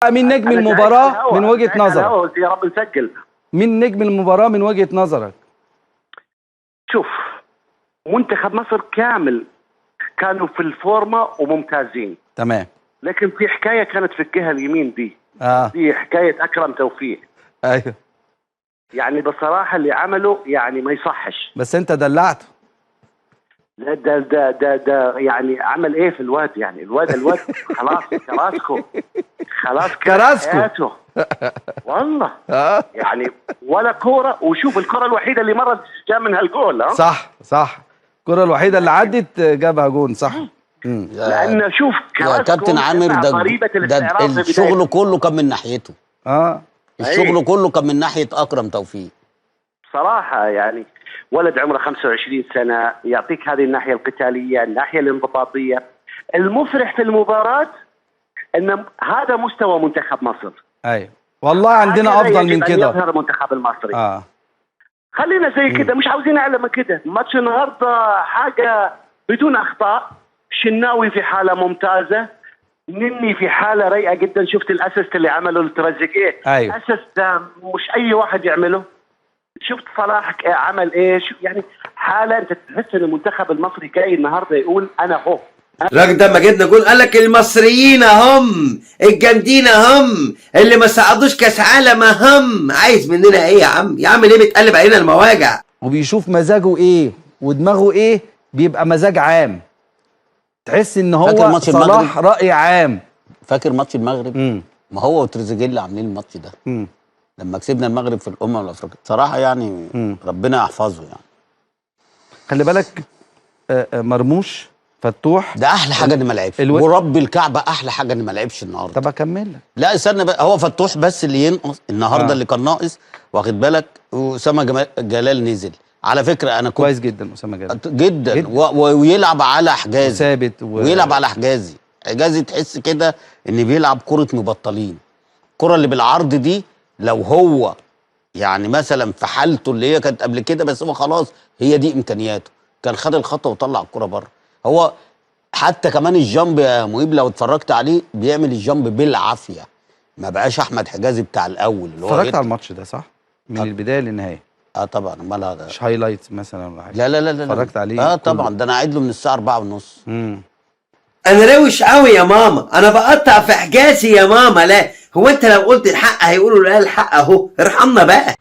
مين نجم أنا دعيت المباراة على الهوا، من وجهه دعيت على نظرك؟ الهوا، قلت يا رب نسجل. مين نجم المباراة من وجهه نظرك؟ شوف، منتخب مصر كامل كانوا في الفورمة وممتازين. تمام. لكن في حكاية كانت في الجهة اليمين دي. دي حكاية اكرم توفيق. ايوه. يعني بصراحة اللي عمله يعني ما يصحش. بس انت دلعته. لا، ده يعني عمل ايه في الواد؟ يعني الواد خلاص كراسكو، خلاص كراسكو. حياته والله. يعني ولا كوره، وشوف الكره الوحيدة اللي مرت جاء منها الجول. صح صح، الكره الوحيدة اللي عدت جابها جون، صح. لان شوف يا كراسكو كابتن عامر، دفع ده ضريبة ده الاستعراض في بداية الشغل كله كان من ناحيته. الشغل كله كان من ناحية اكرم توفيق. صراحة يعني ولد عمره 25 سنة يعطيك هذه الناحية القتالية، الناحية الانضباطيه. المفرح في المباراة ان هذا مستوى منتخب مصر. ايوه والله، عندنا هكذا افضل من يجب أن كده. يظهر المنتخب المصري. خلينا زي كده، مش عاوزين اعلى من كده. ماتش النهارده حاجة بدون اخطاء. شناوي في حاله ممتازة، نني في حاله رايقة جدا. شفت ال assist اللي عمله لتريزيجيه؟ Assist ده مش اي واحد يعمله. شفت صلاح عمل ايه؟ يعني حاله انت تحس ان المنتخب المصري جاي النهارده يقول انا هو. الراجل ده لما جبنا جول قال لك المصريين هم الجامدين، هم اللي ما صعدوش كاس عالم، هم عايز مننا ايه يا عم؟ يا عم ليه بتقلب علينا المواجع؟ وبيشوف مزاجه ايه ودماغه ايه، بيبقى مزاج عام. تحس ان فاكر هو ماتش صلاح المغرب؟ رأي عام. فاكر ماتش المغرب؟ ما هو وتريزيجيه اللي عاملين الماتش ده. لما كسبنا المغرب في الامم الافريقية صراحة يعني ربنا يحفظه يعني. خلي بالك، مرموش فتوح ده احلى حاجة ان ما لعبش. ورب الكعبة احلى حاجة ان ما لعبش النهارده. طب اكمل لك. لا استنى بقى، هو فتوح بس اللي ينقص النهارده. اللي كان ناقص، واخد بالك، واسامة جلال نزل. على فكرة انا كنت كويس جدا اسامة جلال. جدا، جداً. ويلعب على حجازي. ثابت ويلعب على حجازي. حجازي تحس كده ان بيلعب كره مبطلين. الكره اللي بالعرض دي لو هو يعني مثلا في حالته اللي هي كانت قبل كده، بس هو خلاص هي دي امكانياته، كان خد الخطوة وطلع الكره بره. هو حتى كمان ال jump يا مهيب لو اتفرجت عليه بيعمل ال jump بالعافية، ما بقاش احمد حجازي بتاع الاول اللي هو اتفرجت يطلع. على الماتش ده صح؟ من البداية للنهاية. طبعا، امال هذا مش highlights مثلا ولا حاجة؟ لا لا لا لا. اتفرجت عليه طبعا، كله. ده انا قاعد له من الساعة 4:30. انا روش قوي يا ماما، انا بقطع في حجازي يا ماما. لا هو انت لو قلت الحق هيقولوا لا الحق اهو، ارحمنا بقى.